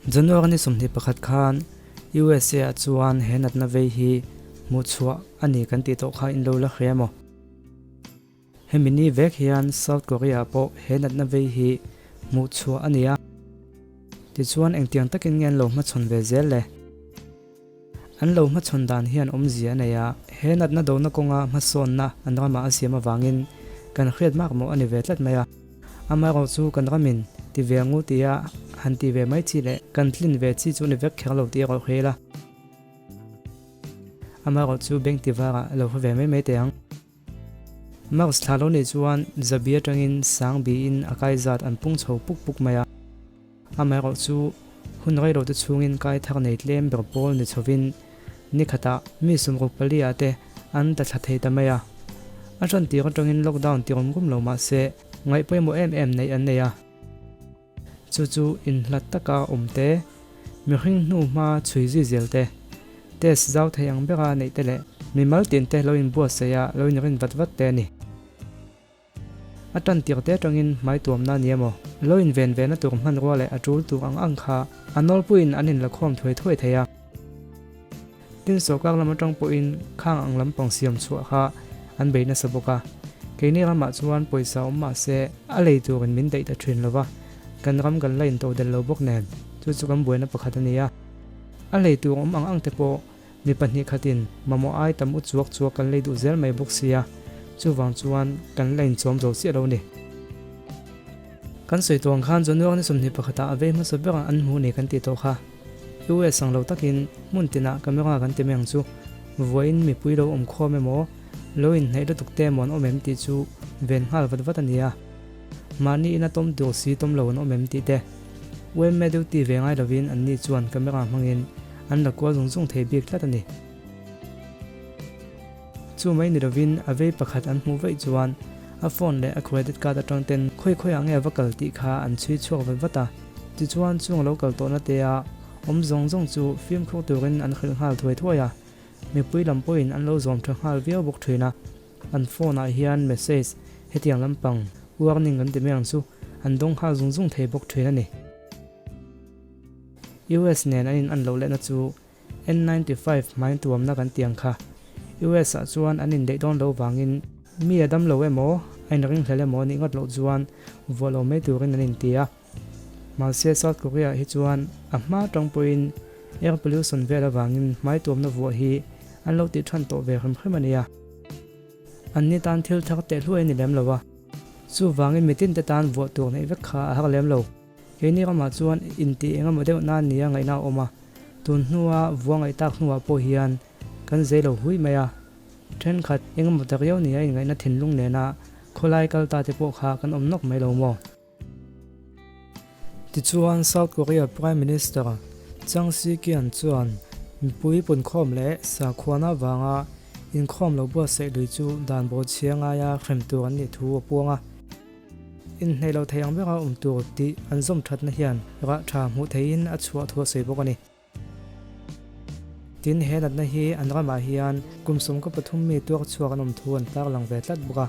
January ni 21 khan USA ah chuan he natna vei hi hmuhchhuah a ni kan tih tawh kha in lo la hria maw? Hemi ni vek hian South Korea ah pawh he natna vei hi hmuhchhuah a ni a. Tichuan engtiang takin nge an lo hmachhawn ve zel le? An lo hmachhawn dan hian awmzia a nei a, he natna dona kawnga hmasawnna an ramah a siam avangin kan hriat mak mawh a ni ve tlat mai a. Amaherawh chu kan ramin ti ve ngu tia han ti ve mai chi leh kan tlin ve chi chu a ni vek kher lo tih erawh hria ila. Amaherawh chu bank ti varah lo hre ve mai mai teh ang. March thla lo nih chuan Zabi atangin Sangbiin a kai zat an pung chho puk puk mai a. Amaherawh chu hun rei lote chhungin kai thar nei tlem ber pawl ni chhovin ni khatah mi 64 ah te an ta thla thei ta mai a. A hran tir atangin lockdown ti rum rum lo mah se ngaih pawimawh em em neih an nei a. Chu chu inhlat taka awm te, mihring hnu hma chhui zui zel te, test zau thei ang bera neih te leh mimal tin te lo inbuatsaih a lo inrin vat vat te a ni. A tan tir te atangin hmai tuamna ni emaw, lo inven vena tur hmanrua leh a tul tur ang ang kha a nawlpuiin an inlakhawm thuai thuai thei a. Tin, sawrkar lam atang pawhin khang ang lampang siam chhuah kha an bei nasa bawk a. Keini ramah chuan pawisa awm mah se a lei turin min daih ta thin lova, kan ram kan la into del lo bawk nen, chu chu kan buaina pakhat a ni a. A lei tur awm ang ang te pawh mi pahnih khatin mamawh ai tam u chuak chuak kan lei duh zel mai bawk sia, chuvang chuan kan la inchawm zo chiah lo ni. Kan sawi tuang khan January ni 21 ah a vei hmasa ber an hmuh ni kan tih tawh kha. US ang lo takin hmun tinah camera kan ti mai ang chu. Vawiin mipui lo awm khawm emaw, lo inhnaih lutuk te emaw an awm em tih chu ven nghal vat vat a ni a. Mahni ina tawm tur si tawm lo an awm em tih te. UMA duty ve ngai lovin anni chuan camera hmangin an la kual zung zung thei bik tlat a ni. Chu mai ni lovin a vei pakhat an hmuh vaih chuan a phone leh a credit card atang ten khawi khawiah nge a va kal tih kha an chhui chhuak vat vat a. Tichuan chung a lo kal tawhna te a awm zawng zawng chu fimkhur turin an hrilh nghal thuai thuai a. Mipui lam pawhin an lo zawm tha nghal viau bawk thin a. An phone ah hian message hetiang lampang warning kan ti mai ang chu an dawng nghal zung zung thei bawk thin a ni. US nen an in an loh lehna chu N95 hmain tuamna kan ti ang kha. US ah chuan an indeih dawn lo vangin mi a dam lo emaw, a inringhlel emaw nih ngawt loh chuan vuah lo mai turin an inti a. Mahse South Korea ah hi chuan a hma tang pawhin air pollution vel avangin hmai tuamna vuah hi an lo tih than tawh ve hrim hrim a nia. Anni tan thil thar teh hluai a ni lem lo a. Chuvangin mitin te tan vuah tur neih vek kha a har lem lo. Keini ramah chuan intih eng emaw deuh nan nia ngaihna a awm a, tun hnua vua ngaih tak hnuah pawh hian kan zei lo hui mai a. Thenkhat eng emaw ta riau nia inngaihna thinlung nena khawlai kal ta te pawh kha kan awm nawk mai lo maw? Tichuan South Korea Prime Minister Chang Si-kyun chuan mipui punkhawm leh sakhuana avanga inkhawm lo buatsaih lui chu dan bawhchhia ngaia hrem tur an nih thu a puang a. Inhneih loh thei ang bera awm tur tih an zawm thatna hian rah tha hmuh theihin a chhuah thu a sawi bawk a ni. Tin, he natna hi an ramah hian kum 13 mi tuak chhuak an awm thu an tarlang ve tlat bawk a.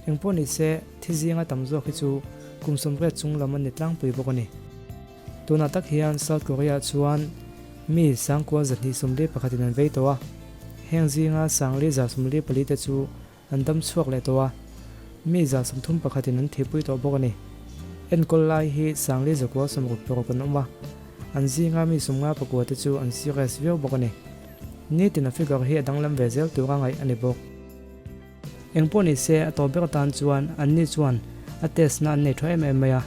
Engpawh ni se, thi zinga tam zawk hi chu kum 80 chung lam an ni tlangpui bawk a ni. Tunah tak hian South Korea chuan mi 9,241 in an vei tawh a, heng zinga 4,044 te chu An dam chhuak leh tawh a, mi 31% in an thihpui tawh bawk a ni. Enkawl lai hi 4,966 an awm a, an zinga mi 59 te chu an serious viau bawk a ni. Nitin a figure hi a danglam ve zel tura ngaih a ni bawk. Engpawh ni se a tawp ber atan chuan anni chuan a test na an nei tha em em mai a,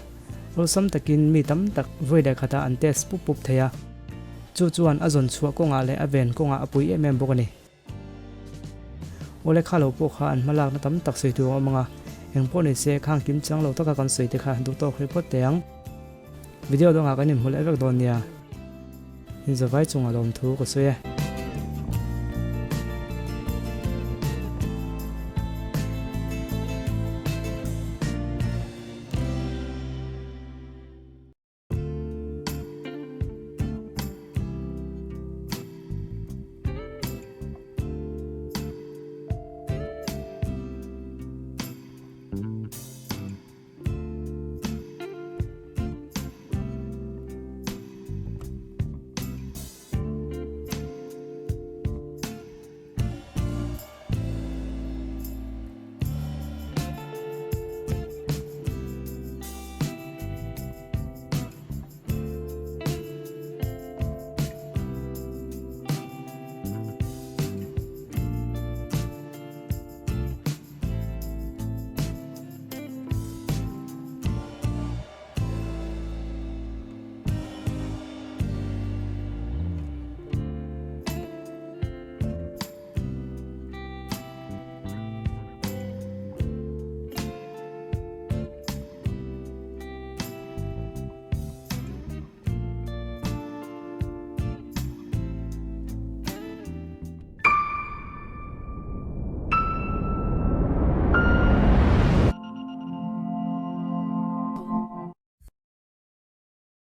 awlsam takin mi tam tak vawi leh khatah an test pup pup thei a, chu chuan a zawn chhuah kawngah leh a ven kawngah a pui em em bawk a ni. Awle kha lo pawh kha an hmalakna tam tak sawi tur a awm ang a, eng pawh ni se khang kim chang lo taka kan sawi te kha duh tawk hrih phawt teh ang. Video dangah kan inhmu leh vek dawn nia. Inzavai chungah lawmthu ka sawi e.